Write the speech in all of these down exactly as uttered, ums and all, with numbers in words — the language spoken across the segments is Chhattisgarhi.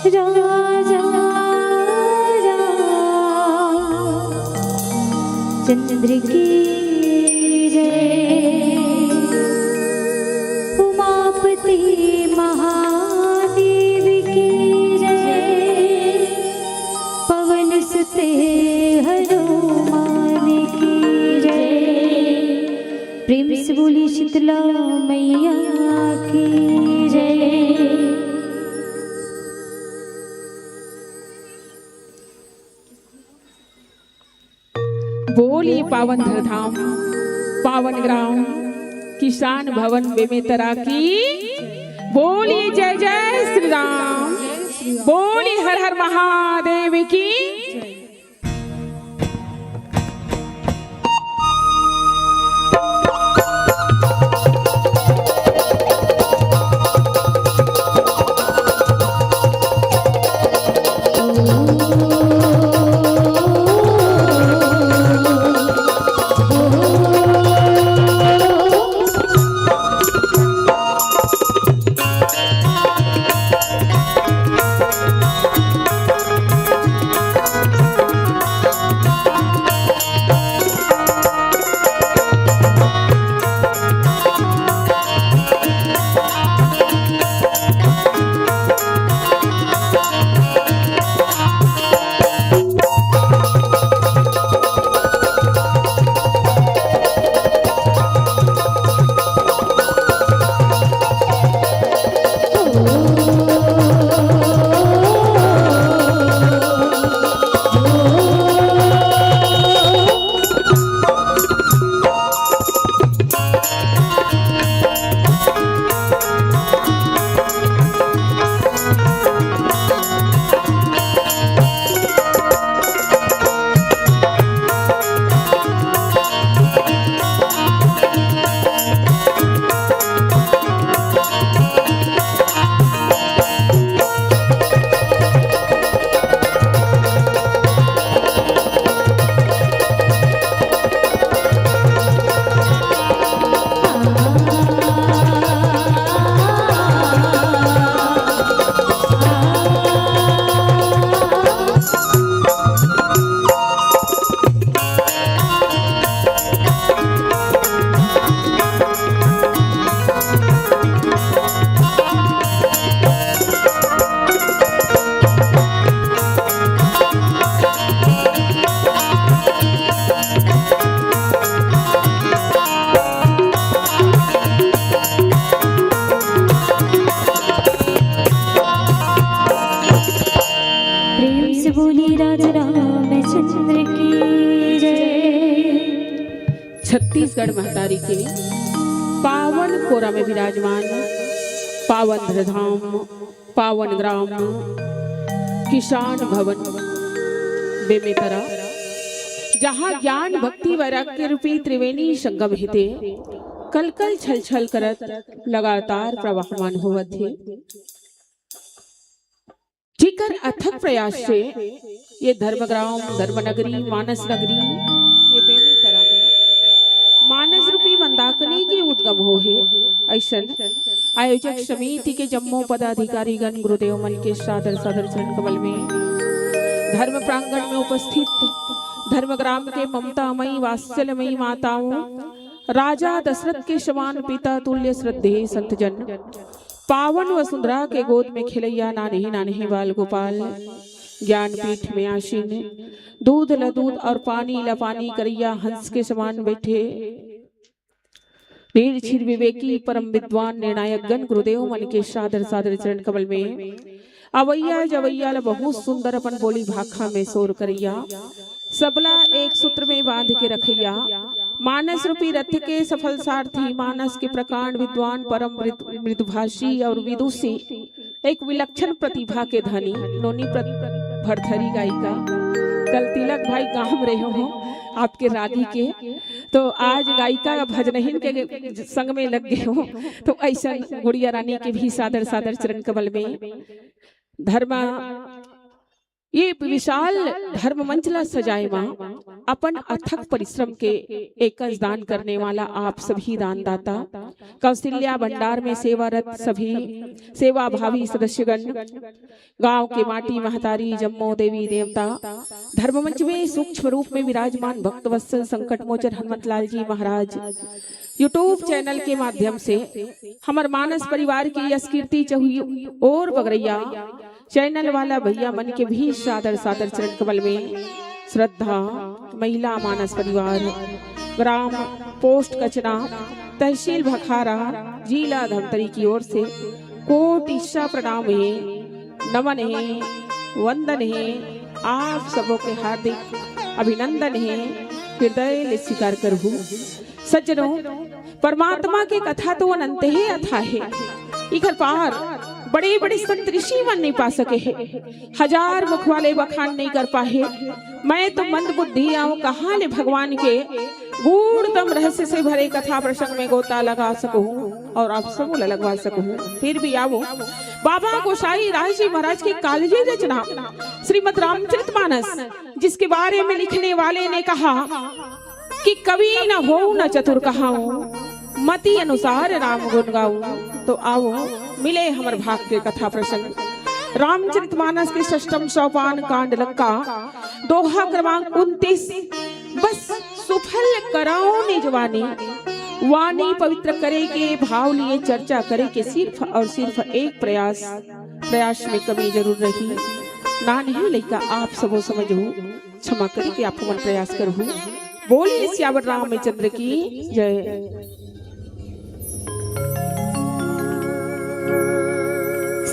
राजा रामचंद्र की जय, उमापति महादेव की जय, पवन सुते हनुमान की जय। प्रेम से बोली शीतला मैया की जय। बोली पावन धरधाम, पावन ग्राम, किसान भवन बेमेतरा की। बोली जय जय श्री राम, बोली हर हर महादेव की। प्रेम से बोली राजा रामचंद्र की जय। छत्तीसगढ़ महतारी के पावन कोरा में विराजमान, पावन धरधाम, पावन ग्राम, किसान भवन बेमेतरा, जहाँ ज्ञान भक्ति वैराग्य रूपी त्रिवेणी संगम हेते, कल कल छल छल करत लगातार प्रवाहमान होवत हे। जेकर अथक प्रयास से ये धर्मग्राम, धर्मनगरी, मानस नगरी, ये बेमेतरा में मानस रूपी मंदाकिनी के उद्गम हो हे। अइसन आयोजक समिति के जम्मो पदाधिकारी गण गुरुदेव मन के सादर सादर चरण कमल में, धर्म प्रांगण में उपस्थित धर्मग्राम के ममतामयी वात्सल्यमयी माताओं, राजा दशरथ के समान पिता तुल्य श्रद्धेय संतजन, पावन वसुंधरा के गोद में खेलैया नान्हे नान्हे बाल गोपाल, ज्ञानपीठ में आसीन, दूध ल दूध और पानी ल पानी करैया हंस के समान बैठे निर्छीर विवेकी परम विद्वान निर्णायक गण गुरुदेव मन के सादर सादर चरण कमल में अवैया जवैया ल बहुत सुंदर अपन बोली भाखा में सोर करैया, सबला एक सूत्र में बांध के रखैया, मानस रूपी रथ के सफल सारथी, मानस के प्रकांड विद्वान, परम मृदु, मृदुभाषी और विदुषी, एक विलक्षण प्रतिभा के धनी नोनी प्र-, भरथरी गायिका। कल तिलक भाई गाम रहे हो आपके रागी के, तो आज गायिका भजनहिन के संग में लग गए हो। तो अइसन गुड़िया रानी के भी सादर सादर चरण कमल में धर्मा ये विशाल धर्म मंच ला सजाए मा अपन अथक परिश्रम के एकज दान करने वाला आप सभी दानदाता, कौशल्या भंडार में सेवारत सभी सेवाभावी सदस्यगण, गांव के माटी महतारी, जम्मो देवी देवता, धर्म मंच में सूक्ष्म रूप में विराजमान भक्त वत्सल संकट मोचन हनुमत लाल जी महाराज YouTube चैनल के माध्यम से हमर मानस परिवार की यश कीर्ति चहुई ओर बगरैया चैनल वाला भैया मन के भी सादर सादर चरण कमल में श्रद्धा। महिला मानस परिवार, ग्राम पोस्ट कचना, तहसील भखारा, जिला धमतरी की ओर से कोटिशा प्रणाम हे, नमन हे, वंदन हे, आप सबों के हार्दिक अभिनंदन हे, हृदय ले स्वीकार करहु। सज्जनों, परमात्मा के कथा तो अनंत हे अथाह हे। इकर पार बड़े-बड़े संत ऋषि मन नहीं पा सके हे। हजार मुख वाले बखान नहीं कर पाहे। मैं तो मंद बुद्धि आऊं, कहाँ ले भगवान के गूढ़तम रहस्य से भरे कथा प्रसंग में गोता लगा सकूं और आप सबो ला लगवा सकूं। फिर भी आवो, बाबा गोसाई राय जी महाराज के कालजयी रचना श्रीमद् रामचरितमानस, जिसके बारे में लिखने वाले ने कहा कि कवि न होऊं न चतुर कहाऊं, मति अनुसार राम गुण गाऊं। तो आवो, मिले हमर भाग के कथा प्रसंग। रामचरितमानस के षष्ठम सोपान, कांड लंका, दोहा क्रमांक उनतीस। बस सुफल कराओ निज वाणी, वाणी पवित्र करे के भाव लिए चर्चा करे के सिर्फ और सिर्फ एक प्रयास, प्रयास में कमी जरूर रही। नान्हे लइका आप सबो समझहू, क्षमा करे के आप मन प्रयास करहू। बोलिए सियावर रामचंद्र की जय।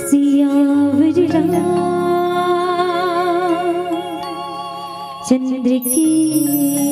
सियावर रामचंद्र की